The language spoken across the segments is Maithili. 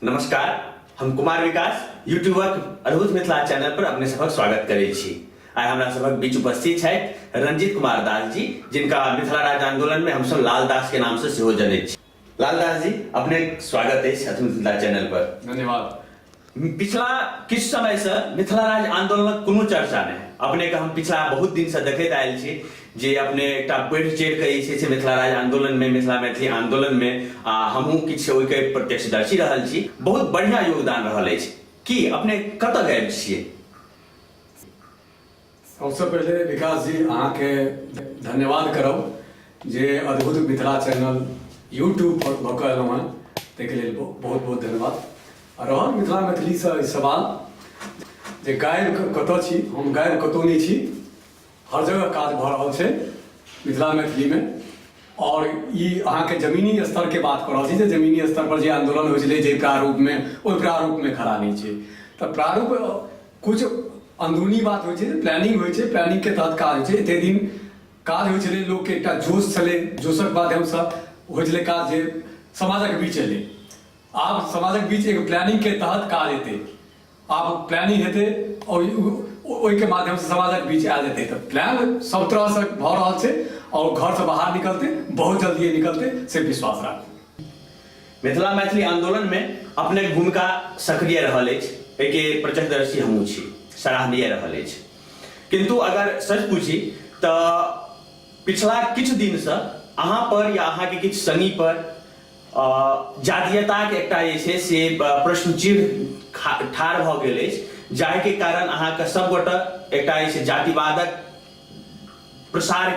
नमस्कार, हम कुमार विकास यूट्यूबक अद्भुत मिथिला चैनल पर अपने सबक स्वागत करै छी। आइ हमरा सबक बीच उपस्थित छथि रंजीत कुमार दास जी, जिनका मिथिला राज्य आंदोलन में हमसब लाल दास के नाम से सेहो जनैत छी। लाल दास जी, अपने स्वागत अछि अद्भुत मिथिला चैनल पर। धन्यवाद। पिछला किछु समय से मिथिला राज्य आंदोलनक कोनो चर्चा नहि। अपने के हम पिछला बहुत दिन से देखैत आयल छी जे अपने एकटा बढ़ि चढ़ि कऽ जे छै से मिथिला राज्य आंदोलन में, मिथिला मैथिली आंदोलन में, आ हमहूँ किछु ओहिके प्रत्यक्षदर्शी रहल छी, बहुत बढ़िया योगदान रहल अछि। की अपने कतऽ गायब छियै? सबसँ पहिले विकास जी, अहाँके धन्यवाद करब जे अद्भुत मिथिला चैनल यूट्यूब पर भऽ कऽ एलहुँ हँ, ताहिके लेल बहुत बहुत धन्यवाद। आ रहल मिथिला मैथिलीसँ ई सवाल जे गायब कतऽ छी, हम गायब कतहु नहि छी। हर जगह काज भऽ रहल छै मिथिला मैथिलीमे। आओर ई अहाँके जमीनी स्तरके बात कऽ रहल छी जे जमीनी स्तर पर जे आन्दोलन होइ छलै, जे प्रारूपमे, ओहि प्रारूपमे खड़ा नहि छै। तऽ प्रारूप कुछ अंदरूनी बात होइ छै, प्लानिंग होइ छै, प्लानिंग के तहत काज होइ छै। एते दिन काज होइ छलै, लोकके एकटा जोश छलै, जोशक माध्यमसँ होइ छलै काज जे समाजक बीच एलै। आब समाजक बीच एक प्लानिंग के तहत काज हेतै। आब प्लानिंग हेतै और ओहिके माध्यमसँ समाजक बीच आयल जेतै। तऽ प्लान सब तरहसँ भऽ रहल छै और घरसँ बाहर निकलतै, बहुत जल्दिए निकलतै, से विश्वास राखू। मिथिला मैथिली आंदोलन में अपने भूमिका सक्रिय रहल अछि, एहिके प्रत्यक्षदर्शी हमहूँ छी, सराहनीय रहल अछि। किंतु अगर सच पूछी तऽ पिछला किछु दिनसँ अहाँ पर या अहाँके किछु संगी पर जातीयताके एकटा जे छै से प्रश्न चिन्ह ठाढ़ भऽ गेल अछि, जाहिके कारण अहाँके सबगोटा एकटा जे छै जातिवादक प्रसार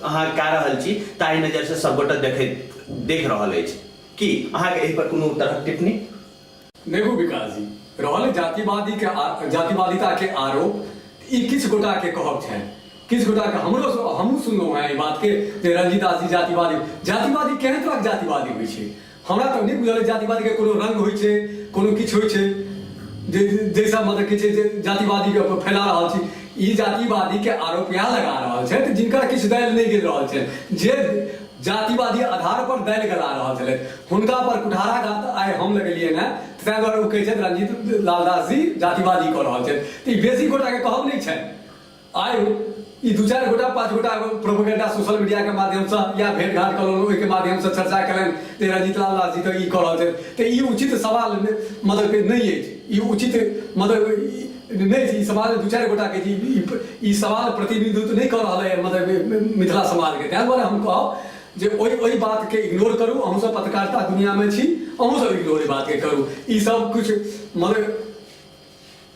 अहाँ कए रहल छी, ताहि नजरसँ सबगोटा देखैत देख रहल अछि। की अहाँके एहि पर कोनो तरहक टिप्पणी? देखू विकास जी, रहल जातिवादी के जातिवादिता के आरोप, ई किछु गोटा के कहब छनि, किछु गोटा के। हमरो हमहूँ सुनलहुँ हेँ एहि बात के जे रंजीत दास जी जातिवादी। जातिवादी केहन तरहक जातिवादी होइ छै, हमरा तऽ नहि बुझल। जातिवादी के कोनो रंग होइ छै, कोनो किछु होइ छै जे जाहिसँ मतलब कि छै जे जातिवादी के फैला रहल छी? ई जातिवादी के आरोप इएह लगा रहल छथि जिनकर किछु दैल नहि गेल रहल छनि। जे जातिवादी आधार पर दैल गला रहल छलथि, हुनका पर कुठाराघात आइ हम लगेलियनि हेँ, ताहि दुआरे ओ कहै छथि रंजीत लालदास जी जातिवादी कऽ रहल छथि। तऽ ई बेसी गोटाके कहब नहि छनि। आइ ई दू चारि गोटा, पाँच गोटा प्रोपोगंडा सोशल मीडिया के माध्यमसँ या भेंट घाट कऽ लेलहुँ, ओहिके माध्यमसँ चर्चा केलनि जे रंजीत लाल दास जी तऽ ई कऽ रहल छथि। तऽ ई उचित सवाल मतलब कि नहि अछि, ई उचित मतलब नहि अछि। ई समाज दू चारि गोटाके ई सवाल प्रतिनिधित्व नहि कऽ रहल है मतलब मिथिला समाजके। ताहि दुआरे हम कहब जे ओहि ओहि बातके इग्नोर करू। अहूँसभ पत्रकारिता दुनियामे छी, अहूँसभ इग्नोर एहि बातके करू। ई सब किछु मतलब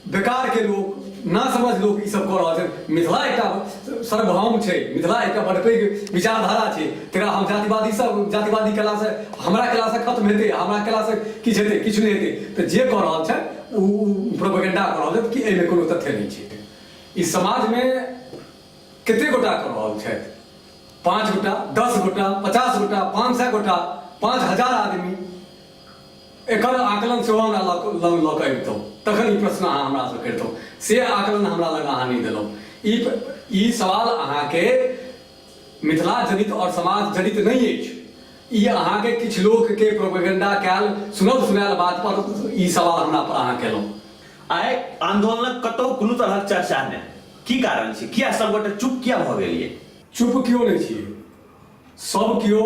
बेकार के लोक, ना समझ लोक ई सब कऽ रहल छै। मिथिला एकटा सार्वभौम छै, मिथिला एकटा बड़ पैघ विचारधारा छै। तकरा हम जातिवादी सब जातिवादी केलासँ, हमरा केलासँ खत्म हेतै? हमरा केलासँ किछु हेतै? किछु नहि हेतै। तऽ जे कऽ रहल छै ओ प्रोपेगेंडा कऽ रहल छै कि एहिमे कोनो तथ्य नहि छै। ई समाजमे कते गोटा कऽ रहल छथि? 5 गोटा, 10 गोटा, 50 गोटा, 500 गोटा, 5000 आदमी? एकर आकलन सेहो हमरा लग लऽ कऽ अबितहुँ, तखन ई प्रश्न अहाँ हमरासँ करितहुँ। से आकलन हमरा लग अहाँ नहि देलहुँ। ई ई सवाल अहाँके मिथिला जनित आओर समाज जनित नहि अछि। ई अहाँके किछु लोकके प्रोपेगेंडा कयल सुनल सुनायल बात पर ई सवाल हमरा पर अहाँ केलहुँ। आइ आंदोलनक कतहु कोनो तरहक चर्चा नहि, की कारण छै? किया सबगोटे चुप किया भऽ गेलियै? चुप केओ नहि छियै। सब केओ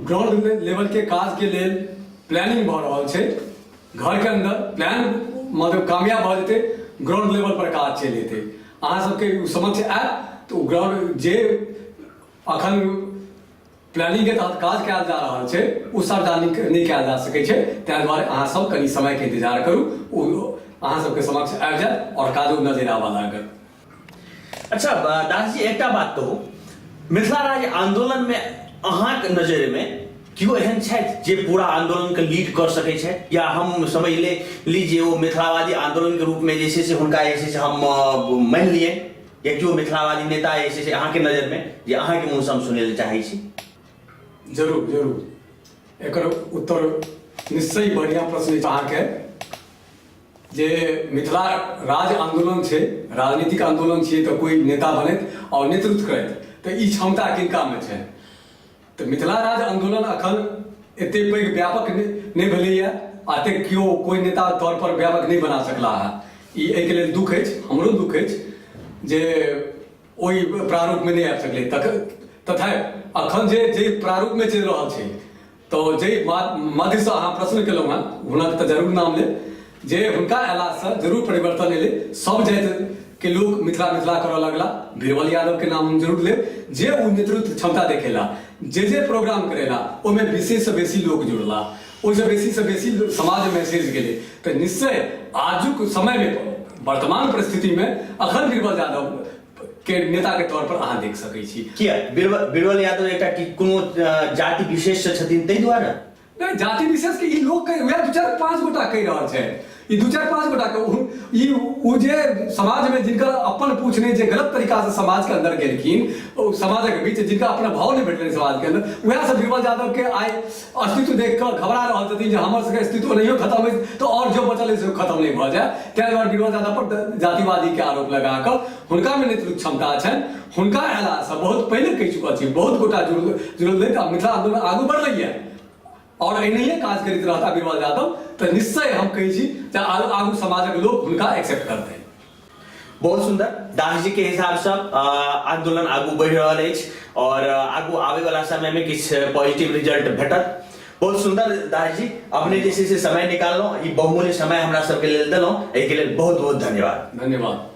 ग्राउंड लेवल के काज के लेल प्लानिंग भऽ रहल छै घर के अंदर। प्लान मतलब कामयाब भऽ जेतै, ग्राउंड लेवल पर काज चलि जेतै, अहाँ सबके ओ समक्ष आयत। तऽ ओ ग्राउंड जे अखन प्लानिंग के तहत काज कयल जा रहल छै, ओ सार्वजनिक नहि कयल जा सकै छै। ताहि दुआरे अहाँ सब कनि समय के इंतजार करू, ओ अहाँ सबके समक्ष आबि जायत आओर काजो नजरि आबऽ लागत। अच्छा दास जी, एकटा बात कहू, मिथिला राज्य आंदोलन में अहाँक नजर में केओ एहन छथि जे पूरा आंदोलन के लीड कर सकै छथि, या हम समझ ले ली जे ओ मिथिलावादी आंदोलन के रूप में जे छै से हुनका जे छै से हम मानि लियै, या केओ मिथिलावादी नेता जे छै से अहाँके नजर में जे अहाँके मुँह से हम सुनै लए चाहै छी? जरूर जरूर, एकर उत्तर निश्चय बढ़िया प्रश्न अछि अहाँके जे मिथिला राज्य आंदोलन छै, राजनीतिक आंदोलन छियै, तऽ कोइ नेता बनैत आओर नेतृत्व करैत, तऽ ई क्षमता किनकामे छै? तऽ मिथिला राज्य आंदोलन अखन एते पैघ व्यापक नहि भेलैए। एतेक केओ कोइ नेता तौर पर व्यापक नहि बना सकला है। ई एहिके लेल दुख अछि, हमरो दुख अछि जे ओहि प्रारूपमे नहि आबि सकलै। तख तथा अखन जे जे प्रारूपमे चलि रहल छै, तऽ जाहि मध्यसँ अहाँ प्रश्न केलहुँ हेँ, हुनक तऽ जरूर नाम लेब जे हुनका अयलासँ जरूर परिवर्तन एलै। सब जातिके लोक मिथिला मिथिला करऽ लगला। बीरबल यादवके नाम हम जरूर लेब जे ओ नेतृत्व क्षमता देखेला, जे जे प्रोग्राम करेला ओहिमे बेसीसँ बेसी लोक जुड़ला, ओहिसँ बेसीसँ बेसी समाज मैसेज गेलै। तऽ निश्चय आजुक समयमे, वर्तमान परिस्थितिमे अखन बीरबल यादव के नेता के तौर पर अहाँ देख सकै छी। किया बीरबल बीरबल यादव एकटा कि कोनो जाति विशेष से छथिन ताहि दुआरे? नहि, जाति विशेष के ई लोक के वएह दू चारि पांच गोटा कहि रहल छै। ई दू चारि पांच गोटा के ई ओ जे समाज में जिनकर अपन पूछ नहि, जे गलत तरीका से समाज के अंदर गेलखिन, ओ समाजक बीच जिनका अपना भाव नहि भेटलनि समाज के अंदर, वएह सब बीरबल यादव के आइ अस्तित्व देख कऽ घबरा रहल छथिन जे हमर सबके अस्तित्व नहियो खत्म अछि तऽ आओर जो बचल अछि से खत्म नहि भऽ जाय। ताहि दुआरे बीरबल यादव पर जातिवादी के आरोप लगा कऽ, हुनका मे नेतृत्व क्षमता छनि, हुनका अयलासँ बहुत पहिले कहि चुकल छी, बहुत गोटा जुड़ल जुड़ल रहै आ मिथिला आन्दोलन आगू बढ़लैए और एनाहिए काज करैत रहता बीरबल यादव तऽ निश्चय हम कहै छी जे आगू समाजक लोक हुनका एक्सेप्ट करतै। बहुत सुंदर। दास जी के हिसाब से आंदोलन आगू बढ़ि रहल अछि और आगू आबे वाला समय में किछु पॉजिटिव रिजल्ट भेटत। बहुत सुंदर दास जी, अपने जे छै से समय निकाललहुँ, ई बहुमूल्य समय हमरा सबके लेल देलहुँ, एहिके लेल बहुत बहुत धन्यवाद। धन्यवाद।